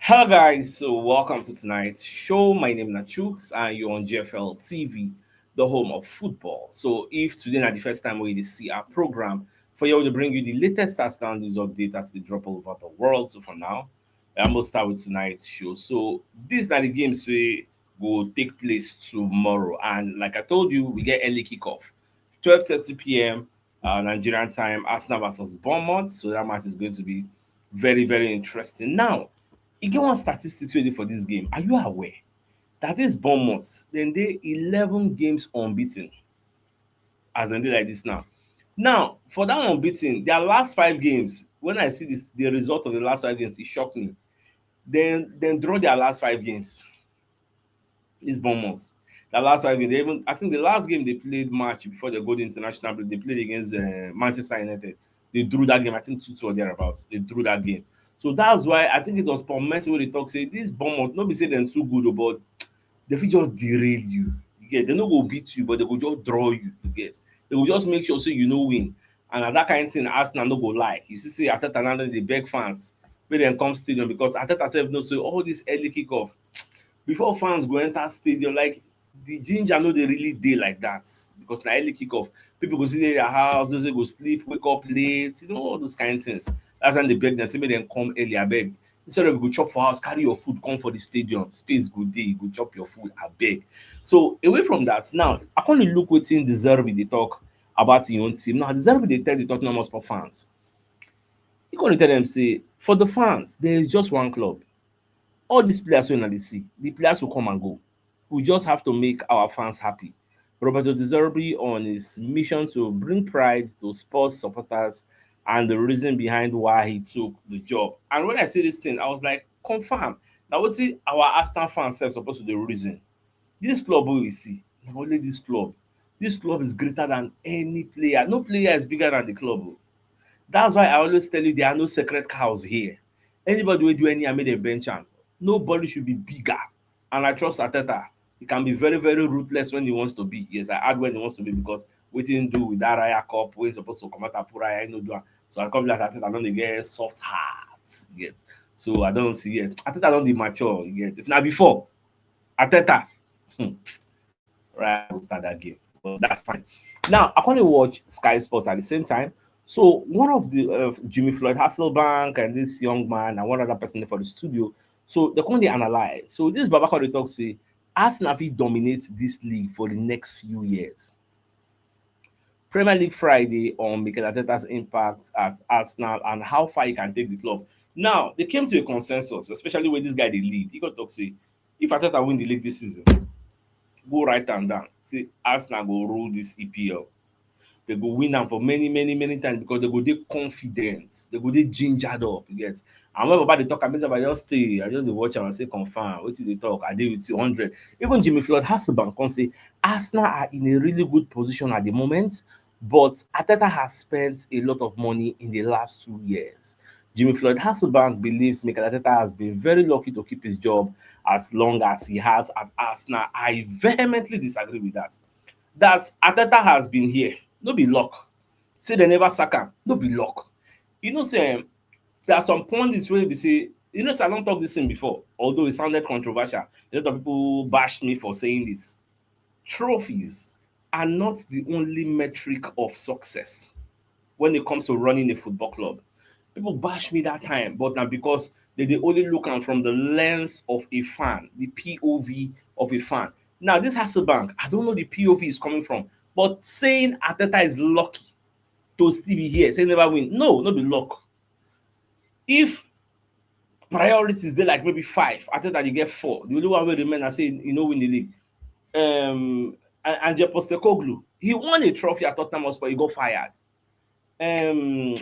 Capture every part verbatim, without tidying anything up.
Hello guys, so welcome to tonight's show. My name is Nachooks and you're on G F L T V, the home of football. So if today na the first time we see our program, for you to bring you the latest Arsenal news updates as they drop all over the world. So for now, I'm gonna start with tonight's show. So these are the games we go take place tomorrow. And like I told you, we get early kickoff. twelve thirty p m uh, Nigerian time, Arsenal versus Bournemouth. So that match is going to be very, very interesting. Now, you get one statistics ready for this game. Are you aware that this Bournemouth, then they eleven games unbeaten as they dey like this now? Now, for that unbeaten, their last five games, when I see this, the result of the last five games, it shocked me. Then, then draw their last five games. This Bournemouth. The last five games, they even, I think the last game they played match before the Golden International break, they played against uh, Manchester United. They drew that game, I think two two or thereabouts. They drew that game. So that's why I think it was Paul Merson where they talk say this Bournemouth, not be say them too good, but they fit just derail you. You get, they no go beat you, but they go just draw you. You get, they go just make sure so you know win. And at that kind of thing, Arsenal no go like. You see, see Arteta now they beg fans, make them come stadium because Arteta said no. So all this early kickoff before fans go enter stadium, like the ginger no dey really dey like that because na early kickoff. People go see their house, those go sleep, wake up late, you know, all those kind of things. That's when they beg them, say make them come early, I beg. Instead of we go chop for house, carry your food, come for the stadium. Space go dey, go chop your food, I beg. So away from that, now I can look within the Zerbi they talk about your own team. Now the Zerbi they tell the Tottenham Hotspur fans. He gonna tell them say for the fans, there is just one club. All these players wey una dey see, the players will come and go. We just have to make our fans happy. Roberto De Zerbi on his mission to bring pride to sports supporters and the reason behind why he took the job. And when I see this thing, I was like, confirm. Now what's it our Arsenal fans self supposed to the reason? This club we see, only this club. This club is greater than any player. No player is bigger than the club. Oh. That's why I always tell you there are no secret cows here. Anybody will do any I made a bench and nobody should be bigger. And I trust Arteta. He can be very, very ruthless when he wants to be. Yes, I add when he wants to be because what he do with that Raya Cup, we're supposed to come out and put Raya, you know, do. So I come like Arteta, I don't get soft hearts yet. So I don't see yet. Arteta don't be mature yet. If not before, Arteta, hmm, right, we'll start that game. But that's fine. Now I can watch Sky Sports at the same time. So one of the uh, Jimmy Floyd Hasselbank and this young man and one other person for the studio. So they come dey analyze. So this Baba come dey talk say Arsenal fit dominate this league for the next few years. Premier League Friday on Mikel Arteta's impact at Arsenal and how far he can take the club. Now they came to a consensus, especially when this guy they lead. He got talk say if Arteta win the league this season, go write am down. Say Arsenal go rule this E P L. They go win am for many, many, many times because they go dey confident, they go dey gingered up. You get? And when Baba dey talk, I mean, I just stay, I just dey watch am and say confirm. What they talk, I dey with you hundred. Even Jimmy Floyd Hasselbank come say Arsenal are in a really good position at the moment, but Arteta has spent a lot of money in the last two years. Jimmy Floyd Hasselbank believes Mikel Arteta has been very lucky to keep his job as long as he has at Arsenal. I vehemently disagree with that. That Arteta has been here, no be luck. Say they never sack him, no be luck. You know, say um, there are some pundits where we say, you know, so I don't talk this thing before, although it sounded controversial. A lot of people bashed me for saying this. Trophies are not the only metric of success when it comes to running a football club. People bash me that time, but now because they, they only look am from the lens of a fan, the P O V of a fan. Now, this Hasselbank, I don't know the P O V is coming from, but saying Arteta is lucky to still be here, say never win. No, no be luck. If priorities they like maybe five, Arteta you get four. The only one will remain, I say you know win the league. Um, Ange Postecoglou, he won a trophy at Tottenham Hotspur, he got fired. Um,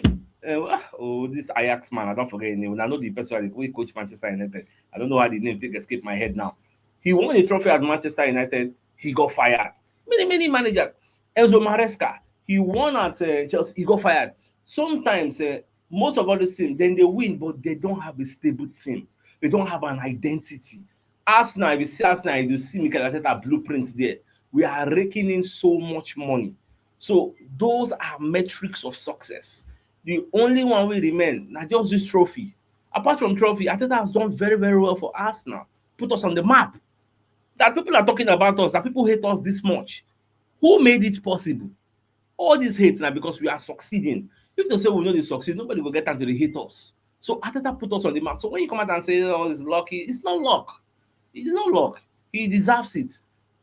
uh, oh, this Ajax man, I don't forget his name. I know the person who coach Manchester United. I don't know how the name take escape my head now. He won a trophy at Manchester United. He got fired. Many, many managers. Enzo Maresca. He won at uh, Chelsea. He got fired. Sometimes uh, most of all the team, then they win, but they don't have a stable team. They don't have an identity. Arsenal, if you see Arsenal, you see Mikel Arteta blueprints there. We are raking in so much money. So those are metrics of success. The only one we remain now just this trophy. Apart from trophy, Arteta has done very, very well for Arsenal, put us on the map. That people are talking about us, that people hate us this much. Who made it possible? All this hate now because we are succeeding. If they say we know they succeed, nobody will get time to dey hate us. So Arteta put us on the map. So when you come out and say, "Oh, it's lucky," it's not luck. It's not luck. He deserves it.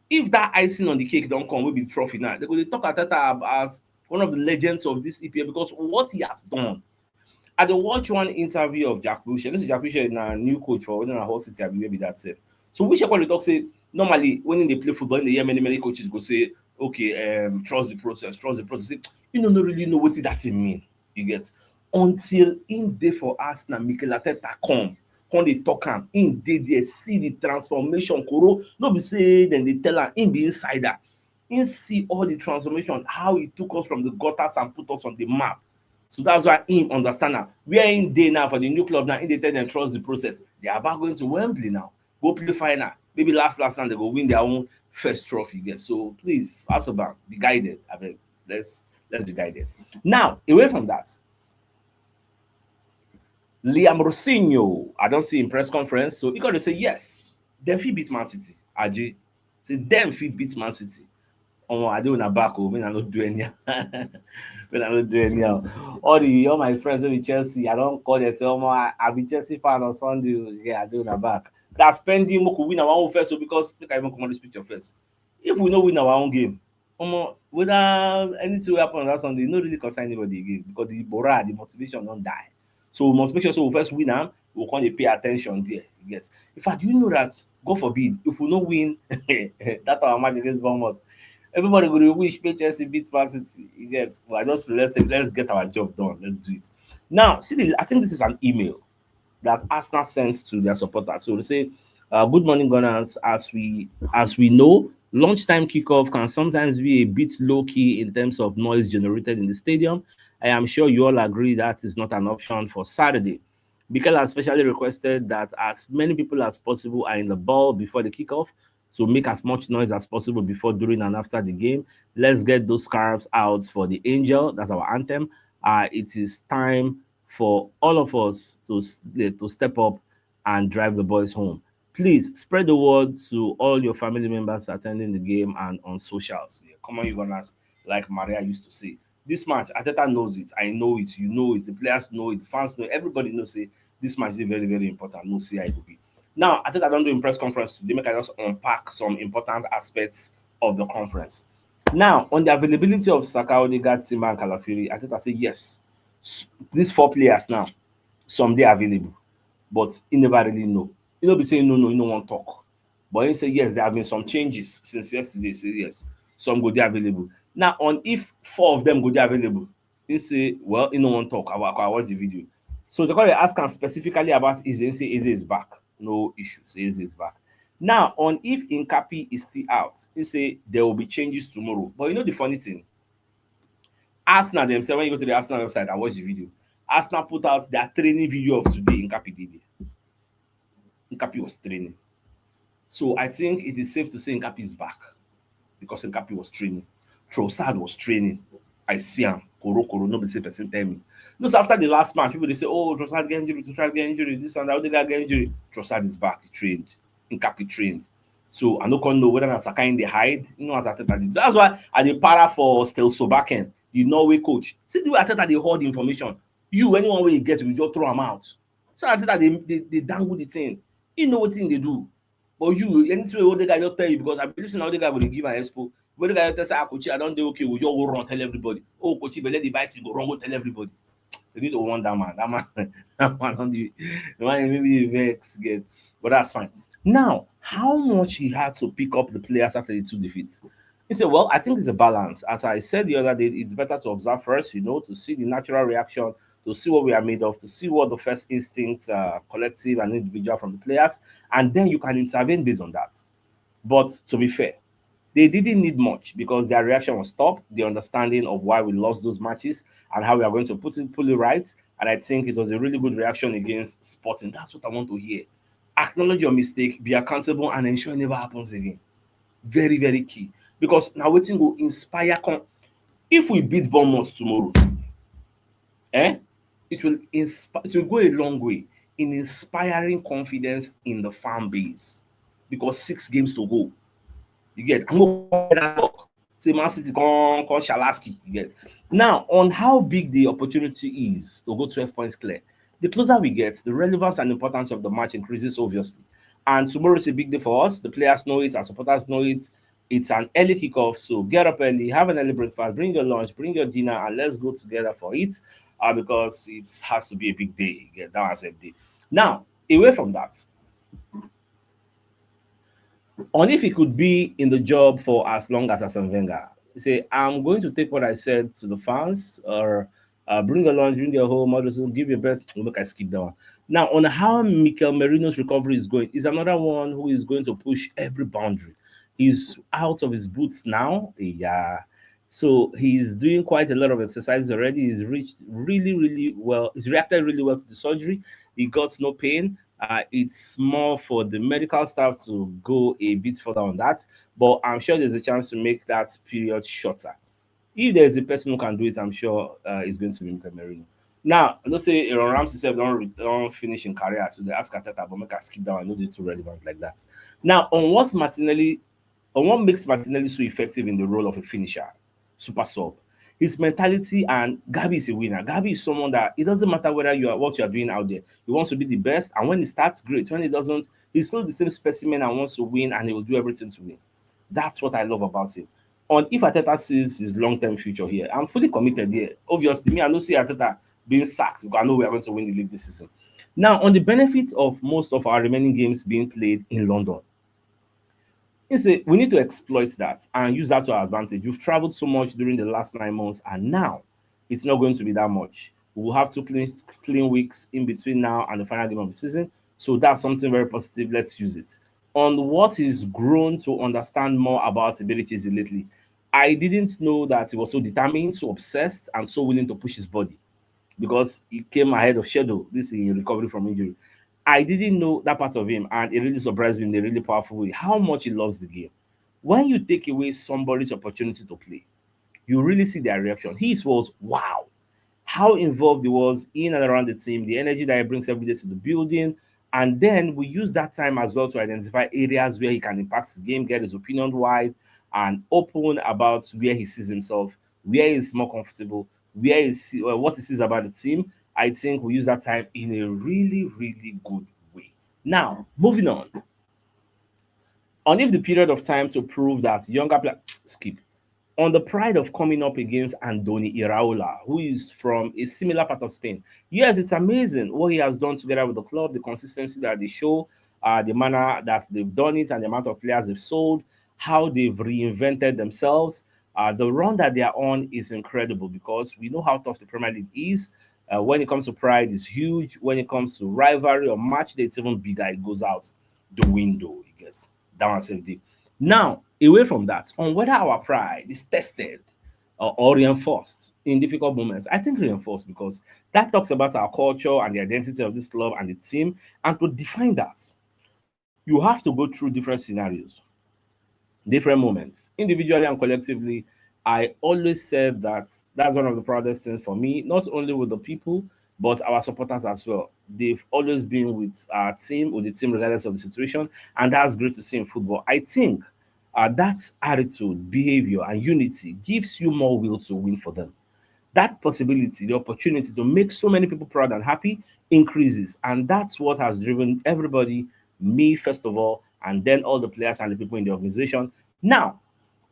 If that icing on the cake don't come, will be trophy now. They go dey talk Arteta as one of the legends of this E P L because what he has done. I dey watch one interview of Jack Wilshere. This is Jack Wilshere na new coach for Hull City, I believe be that sef. So Wilshere come dey talk say normally when they play football, in the year many many coaches go say, "Okay, um, trust the process, trust the process." You know, no really know what that thing mean. You get until in day for Arsenal, Mikel Arteta come, come dey talk am. In day there, see the transformation. Koro, no be say then they tell am in be insider. He see all the transformation, how he took us from the gutters and put us on the map. So that's why him understand now. Where in day now for the new club now, in they tell them trust the process. They are about going to Wembley now. Go play final. Maybe last last time they go win their own first trophy. Yes. So please, Hasselbaink, be guided. I mean, let's let's be guided. Now, away from that, Liam Rosinho, I don't see in press conference, so he got to say yes. Then he beat Man City. Aji, say then he beat Man City. Oh, I do in a back. Oh, man, I don't do any. When I don't do anyhow. All the all my friends with Chelsea, I don't call them say, "Oh, I, I be Chelsea fan on Sunday." Yeah, I do in a back. That's pending. We could win our own first, so because make I even come on this picture first. If we don't win our own game, um, whether anything will happen on that Sunday, no really concern anybody again because the morale, the motivation don't die. So we must make sure so we first win am, we come dey pay attention there. You get? In fact, you know that God forbid if we no win that our match against Bournemouth, everybody go dey wish make Chelsea beat Man City. You get? But I just let's let's get our job done. Let's do it. Now, see, the, I think this is an email that Arsenal sends to their supporters. So they say, uh, "Good morning, Gunners. As we as we know, lunchtime kickoff can sometimes be a bit low key in terms of noise generated in the stadium. I am sure you all agree that is not an option for Saturday." Mikel has specially requested that as many people as possible are in the ball before the kickoff to make as much noise as possible before, during, and after the game. Let's get those scarves out for the Angel. That's our anthem. Uh, it is time for all of us to to step up and drive the boys home. Please spread the word to all your family members attending the game and on socials. Yeah, come on, you Gunners, like Maria used to say. This match, Arteta knows it. I know it. You know it. The players know it. The fans know it. Everybody knows it. This match is very, very important. No C I will be. Now, Arteta don't do in press conference today. Make I just unpack some important aspects of the conference. Now, on the availability of Saka, Odegaard, Timber, and Calafiori, Arteta say yes. These four players now, some they available, but he never really know. He no be saying no, no, he no want talk. But he say yes, there have been some changes since yesterday. Say yes, some go they available. Now, on if four of them go they available, he say, well, he no want talk. I, I watch the video. So they call ask him specifically about Eze. He say Eze is back. No issues. Eze is back. Now, on if Nketiah is still out, he say there will be changes tomorrow. But you know the funny thing? Arsenal themselves, when you go to the Arsenal website, I watch the video. Arsenal put out their training video of today. Nketiah did it. Nketiah was training. So I think it is safe to say Nketiah is back because Nketiah was training. Trossard was training. I see him. Koro Koro, no be say person tell me. Just after the last match, people they say, "Oh, Trossard get injury, Trossard get injury, this and that, they got get injury." Trossard is back, he trained. Nketiah trained. So I no come know whether na Saka in dey hide. You know, as Arteta did. That's why I dey para for Stel Solbakken, the Norway coach. See the way Arteta dey hold information. You, anyone wey you get, we just throw am out. So Arteta dey dey dey dangle the thing. He know wetin he dey do. But you, anything wey Odegaard just tell you, because I believe say na Odegaard go dey give an expo. Odegaard just tell say, "Ah, coach, I don dey okay." We just go run tell everybody. "Oh, coach, but let the bite you go run go tell everybody." They need to warn that man. That man, that man on the the man maybe vex get, but that's fine. Now, how much he had to pick up the players after the two defeats? He said, "Well, I think it's a balance. As I said the other day, it's better to observe first, you know, to see the natural reaction, to see what we are made of, to see what the first instincts, uh, collective and individual from the players, and then you can intervene based on that." But to be fair, they didn't need much because their reaction was top. The understanding of why we lost those matches and how we are going to put it, pull it right. And I think it was a really good reaction against Sporting. That's what I want to hear. Acknowledge your mistake, be accountable, and ensure it never happens again. Very, very key. Because now wetin go inspire come. If we beat Bournemouth tomorrow, eh, it will inspire. It will go a long way in inspiring confidence in the fan base, because six games to go. You get, I'm going to talk. Say Man City come, come Shalaski. You get. Now, on how big the opportunity is to go twelve points clear, the closer we get, the relevance and importance of the match increases, obviously. And tomorrow is a big day for us. The players know it, our supporters know it. It's an early kickoff, so get up early, have an early breakfast, bring your lunch, bring your dinner, and let's go together for it, uh, because it has to be a big day. Yeah, that was a day. Now, away from that, on if he could be in the job for as long as Arsene Wenger, he say, "I'm going to take what I said to the fans, or, uh, bring your lunch, bring your home, all those things, give your best." We'll make I skip that one. Now, on how Mikel Merino's recovery is going, is another one who is going to push every boundary. He's out of his boots now. Yeah. So he's doing quite a lot of exercises already. He's reached really, really well. He's reacted really well to the surgery. He got no pain. Uh, it's more for the medical staff to go a bit further on that. But I'm sure there's a chance to make that period shorter. If there's a person who can do it, I'm sure, uh, it's going to be Mikel Merino. Now, I know say Aaron Ramsey sef don re-, don finish im career, so they ask Arteta, but make I skip that one. I know they too relevant like that. Now, on what Martinelli, on what makes Martinelli so effective in the role of a finisher, super sub, his mentality, and Gavi is a winner. Gavi is someone that it doesn't matter whether you are, what you are doing out there. He wants to be the best, and when he starts, great. When he doesn't, he's still the same specimen and wants to win, and he will do everything to win. That's what I love about him. On if Arteta sees his long-term future here, I'm fully committed here. Obviously, me, I don't see Arteta being sacked because I know we are going to win the league this season. Now, on the benefits of most of our remaining games being played in London, you say we need to exploit that and use that to our advantage. You've traveled so much during the last nine months, and now it's not going to be that much. We will have two clean, clean weeks in between now and the final game of the season. So that's something very positive. Let's use it. On what he's grown to understand more about Eberechi Eze lately, I didn't know that he was so determined, so obsessed, and so willing to push his body, because he came ahead of schedule, this in recovery from injury. I didn't know that part of him, and it really surprised me in a really powerful way how much he loves the game. When you take away somebody's opportunity to play, you really see their reaction. His was, "Wow." How involved he was in and around the team, the energy that he brings every day to the building. And then we use that time as well to identify areas where he can impact the game, get his opinion wide, and open about where he sees himself, where he's more comfortable, where is, uh, what he sees about the team. I think we use that time in a really, really good way. Now, moving on. On if the period of time to prove that younger players, skip. On the pride of coming up against Andoni Iraola, who is from a similar part of Spain. Yes, it's amazing what he has done together with the club, the consistency that they show, uh, the manner that they've done it, and the amount of players they've sold, how they've reinvented themselves. Uh, the run that they are on is incredible, because we know how tough the Premier League is. Uh, when it comes to pride, it's huge. When it comes to rivalry or match day, it's even bigger. It goes out the window. It gets down and same day. Now, away from that, on whether our pride is tested or, or reinforced in difficult moments, I think reinforced, because that talks about our culture and the identity of this club and the team. And to define that, you have to go through different scenarios, different moments, individually and collectively. I always said that that's one of the proudest things for me, not only with the people, but our supporters as well. They've always been with our team, with the team, regardless of the situation, and that's great to see in football. I think, uh, that attitude, behavior, and unity gives you more will to win for them. That possibility, the opportunity to make so many people proud and happy increases, and that's what has driven everybody, me first of all, and then all the players and the people in the organization. Now,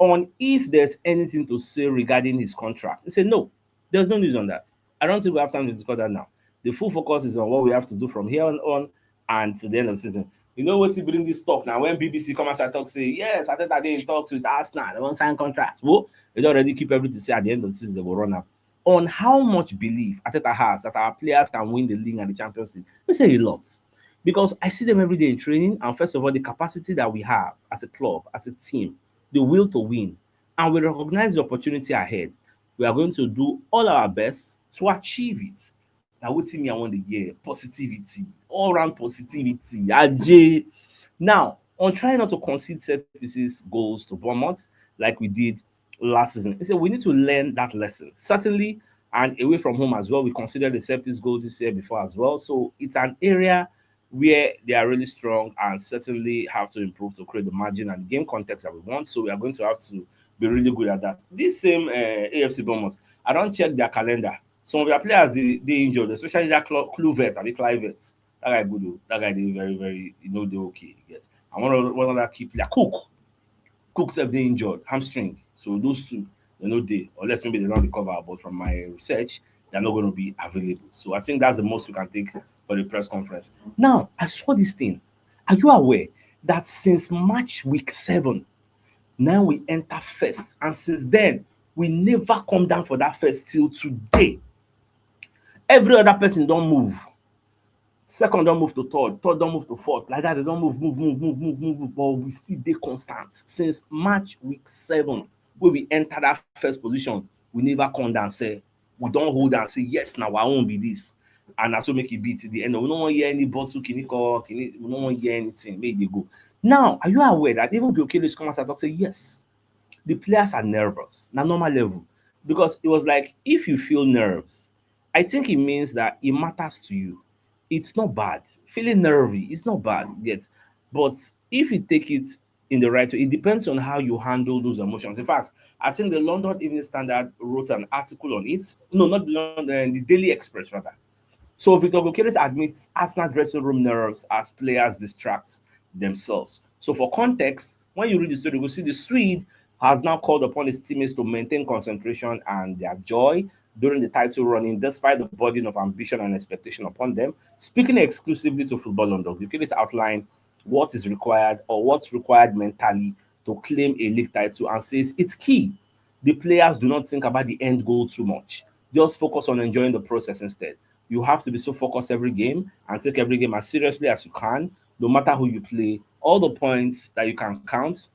on if there's anything to say regarding his contract, he said, "No, there's no news on that. I don't think we have time to discuss that now. The full focus is on what we have to do from here on, on and to the end of the season." You know what he bring this talk now? When B B C come outside talk, say, "Yes, Arteta dey in talks with Arsenal, they wan sign contract." Well, they don already keep everything, say at the end of the season they go run am. On how much belief Arteta has that our players can win the league and the Champions League, he say he loves, because I see them every day in training. And first of all, the capacity that we have as a club, as a team, the will to win, and we recognize the opportunity ahead. We are going to do all our best to achieve it. Now, wetin me I want to hear? Positivity, all round positivity. Ajay. Now, on trying not to concede set pieces goals to Bournemouth like we did last season, he said we need to learn that lesson. Certainly, And away from home as well, we considered the set piece goal this year before as well. So it's an area where they are really strong and certainly have to improve to create the margin and game context that we want. So we are going to have to be really good at that. This same uh, A F C Bournemouth, I don't check their calendar. Some of their players they, they injured, especially that Clo- Kluivert and the Kluivert. That guy good, oh. That guy did very, very, you know, they okay. Yes, and one of one of that key player, Cook. Cook sef dey injured, hamstring. So those two, they no dey, unless maybe they don't recover. But from my research, they're not going to be available. So I think that's the most we can take for the press conference. Now, I saw this thing. Are you aware that since March week seven, now we enter first, and since then, we never come down for that first till today. Every other person don't move. Second don't move to third, third don't move to fourth. Like that, they don't move, move, move, move, move, move, move. But we still dey constant since March week seven, where we enter that first position. We never come down, say we don't hold and say yes, now our own be this, and that's what make it beat the end. We don't want to hear any bottle, kini call, kini. We don't want to hear anything. Make they go. Now, are you aware that even Gyökeres come out and talk say yes, the players are nervous. Now normal level, because it was like if you feel nerves, I think it means that it matters to you. It's not bad. Feeling nervy, it's not bad yet. But if you take it in the right way, it depends on how you handle those emotions. In fact, I think the London Evening Standard wrote an article on it. No, not the London, the Daily Express rather. So Victor Gyökeres admits Arsenal dressing room nerves as players distract themselves. So for context, when you read the story, you will see the Swede has now called upon his teammates to maintain concentration and their joy during the title running, despite the burden of ambition and expectation upon them. Speaking exclusively to Football London, Gyökeres outlined what is required or what's required mentally to claim a league title and says it's key. The players do not think about the end goal too much. Just focus on enjoying the process instead. You have to be so focused every game and take every game as seriously as you can, no matter who you play. All the points that you can count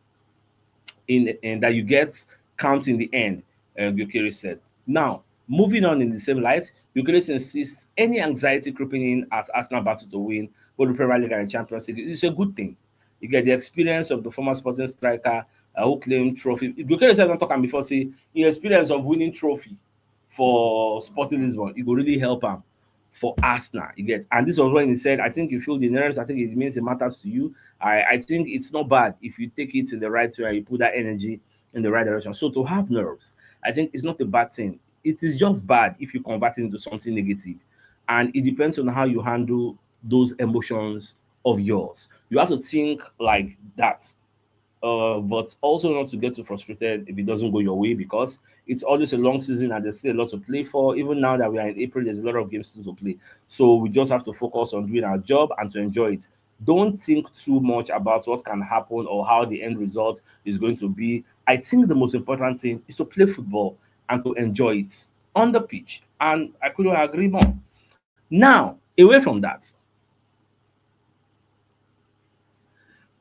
in and that you get counts in the end, uh, Gyökeres said. Now, moving on in the same light, Gyökeres insists any anxiety creeping in as Arsenal battle to win both the Premier League and the Champions League is a good thing. You get the experience of the former Sporting striker uh, who claimed trophy. Gyökeres said not talking before, say the experience of winning trophy for Sporting Lisbon, it will really help him for Arsenal. You get, and this was when he said, I think you feel the nerves. I think it means it matters to you. I, I think it's not bad if you take it in the right way and you put that energy in the right direction. So to have nerves, I think it's not a bad thing. It is just bad if you convert it into something negative. And it depends on how you handle those emotions of yours. You have to think like that. Uh, but also not to get too frustrated if it doesn't go your way, because it's always a long season and there's still a lot to play for. Even now that we are in April, there's a lot of games still to play. So we just have to focus on doing our job and to enjoy it. Don't think too much about what can happen or how the end result is going to be. I think the most important thing is to play football and to enjoy it on the pitch. And I couldn't agree more. Now, away from that,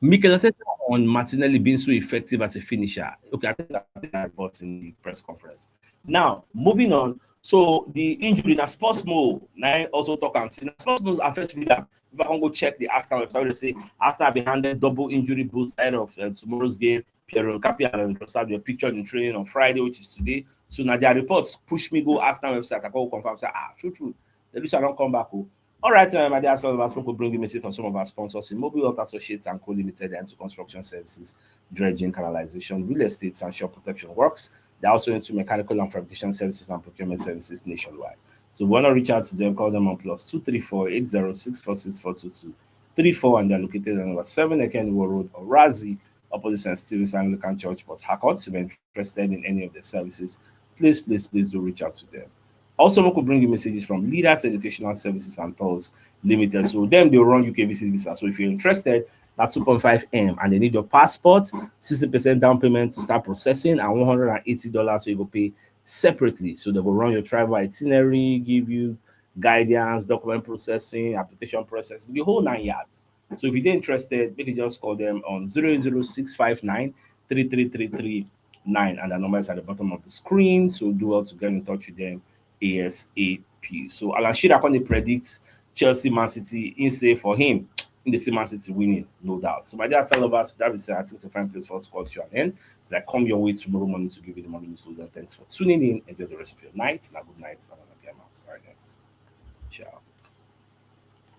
Mikel Arteta on Martinelli being so effective as a finisher. Okay, I think I got in the press conference. Now, moving on. So the injury now, Sports Mo now also talk and say Sports Mo affects me that if I can go check the Arsenal website, they say Arsenal be handed double injury boost ahead of uh, tomorrow's game. Pierre Nkapia and Trossard were pictured in training on Friday, which is today. So now their reports push me go Arsenal website. I go confirm say ah, true, true. The Lucia don't come back. Oh. All right, um, my dear Arsenal, Arsenal will bring you message from some of our sponsors: Immobile Health Associates and Co Limited, and to construction services, dredging, canalization, real estate, and shop protection works. They're also into mechanical and fabrication services and procurement services nationwide. So if you want to reach out to them, call them on plus two three four eight zero six four six four two two three four, and they're located on number seven Ekenwo Road, Orazi, opposite Saint Stephen's Anglican Church, Port Harcourt. If you're interested in any of their services, please, please, please do reach out to them. Also, we could bring you messages from Leaders Educational Services and Tours Limited. So them they run U K visit visa. So if you're interested, that's two point five M, and they need your passport, sixty percent down payment to start processing, and one hundred and eighty dollars so you go pay separately. So they will run your travel itinerary, give you guidance, document processing, application processing, the whole nine yards. So if you're interested, you can just call them on zero zero six five nine three three three three nine, and the number is at the bottom of the screen. So do well to get in touch with them ASAP. So Alan Shearer currently predicts Chelsea Man City in say for him. in the same Man City winning, no doubt. So, my dear Arsenal lovers, that is, I think it's a fine place for us to call to an end. So I come your way tomorrow morning to give you the morning news. So then, thanks for tuning in. Enjoy the rest of your night. And a good night. And a happy amount. All right, guys. Ciao.